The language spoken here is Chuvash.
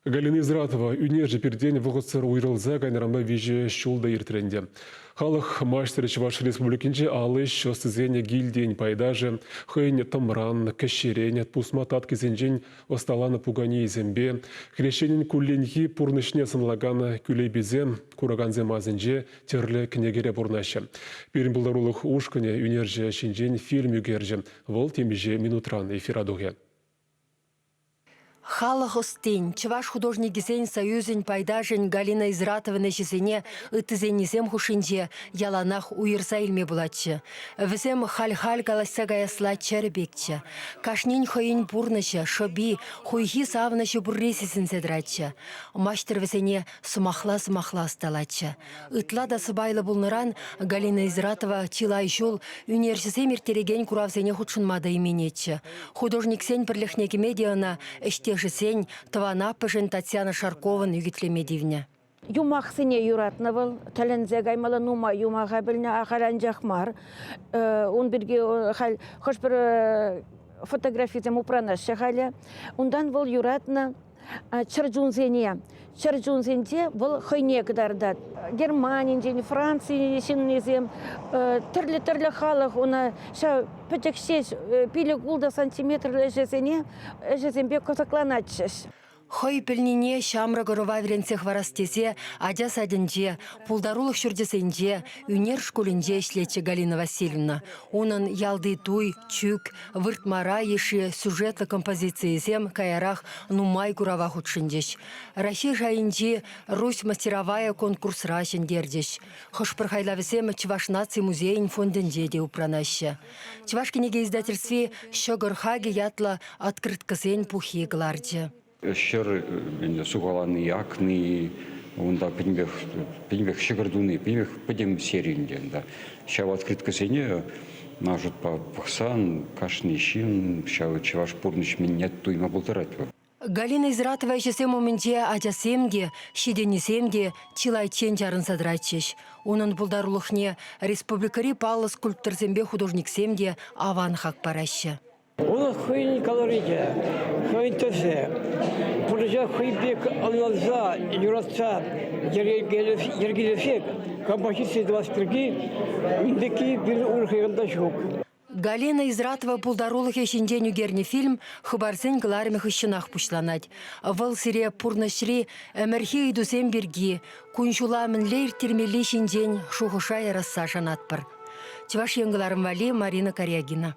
Галина Изратова ӳнерҫӗ пиртен вӑхӑтсӑр уйрӑлса кайнӑранпа виҫӗ ҫул та иртрӗ ӗнтӗ. Халӑх маҫтӑрӗ Чӑваш Республикинчи ал ӗҫ ӑстисен гильдийӗн пайташӗ хӑйӗн тӑмран, кӗҫҫерен, пусма таткисенчен ӑсталанӑ пуканийӗсемпе хресченӗн кулленхи пурнӑҫне сӑнлакан кӳлеписем куракансем асӗнче тӗрлӗ кӗнекере пурӑнаҫҫӗ. Пирӗн пултарулӑх ушкӑнӗ ӳнерҫӗ ҫинчен фильм ӳкерчӗ. Вӑл темиҫе минутран эфира тухӗ. Халӑх ӑстин, Чӑваш художникӗсен союзӗн пайташӗн Галина Изратован ӗҫӗсене ыттисеннисем хушшинче яланах уйӑрса илме пулатчӗ. Вӗсем халь-халь калаҫса каясла чӗрӗ пекчӗ. Кашнин хӑйӗн пурнӑҫӗ, шӑпи, хуйхи-савӑнӑҫӗ пурри сисӗнсе тӑратчӗ. Маҫтӑр вӗсене сӑмахла-сӑмахла ӑсталатчӗ. Ытла та сӑпайлӑ пулнӑран Галина Изратова чылай ҫул ӳнерҫӗсем ирттерекен куравсене хутшӑнма та именетчӗ. Художниксен пӗрлӗхне кӗме те ӑна ӗҫтешӗсен, тӑван аппӑшӗн Татьяна Шарковӑн ӳкӗтлеме тивнӗ. Юмахсене юратнӑ вӑл, тӗлӗнсе каймалла нумай юмаха пӗлнӗ, ахаль анчах мар. Ун пирки халь хӑш-пӗр фотографисем упранаҫҫӗ халӗ. Унтан вӑл юратнӑ чӗрчунсене. Чӗрчунсенче вӑл хӑйне кӑтартать. Германинчен, Франци ҫыннисем, тӗрлӗ-тӗрлӗ халӑх ӑна ҫав пӗчӗк ҫеҫ пилӗк-ултӑ сантиметрлӗ ӗҫӗсене ӗҫӗсемпе кӑсӑкланатчӗҫ. Хӑй пӗлнине ҫамрӑк ӑрӑва вӗрентсе хӑварас тесе ача садӗнче, пултарулӑх ҫурчӗсенче, ӳнер шкулӗнче ӗҫлетчӗ Галина Васильевна. Унӑн ялти туй, чӳк, выртмара йышши сюжетлӑ композицийӗсем каярах нумай курава хутшӑнчӗҫ. Раҫҫей шайӗнчи «Русь мастеровая» конкурсра ҫӗнтерчӗҫ. Хӑш-пӗр хайлавӗсем Чӑваш наци музейӗн фондӗнче те упранаҫҫӗ. Чӑваш кӗнеке издательстви «Ҫӑкӑр хакӗ» ятлӑ открыткӑсен пуххи кӑларчӗ. Ҫӗр сухалани, акни, унта пӗтӗмпех, пӗтӗмпех ҫӑкӑр туни, пӗтӗмпех пӗтӗм сери ӗнтӗ унта. Ҫав открыткӑсене ман шутпа пӑхсан кашни ҫын ҫав чӑваш пурнӑҫ мӗнне туйма пултарать вӑл. Галина Изратова ӗҫӗсем умӗнче ачасем те, ҫитӗннисем те чылайччен чарӑнса тӑратчӗҫ. Унӑн пултарулӑхне республикӑри паллӑ скульпторсемпе художниксем те аван хак параҫҫӗ. Унӑн хӑйӗн колоричӗ, хӑйӗн тӗсӗ. Пурнӑҫа хӑй пек ӑнланса, юратса йӗркелесе композици тӑвас пирки ун пекки пирӗн урӑх та ҫук. Галина Изратова пултарулӑхӗ ҫинчен ӳкернӗ фильм хыпарсен кӑларӑмӗ хыҫҫӑнах пуҫланать. Вӑл сире пурнӑҫри ӗмӗрхи ыйтусем пирки, кун-ҫула мӗнле ирттермелли ҫинчен шухӑша ярасса шанатпӑр. Чӑваш Ен кӑларӑм валли Марина Карягина.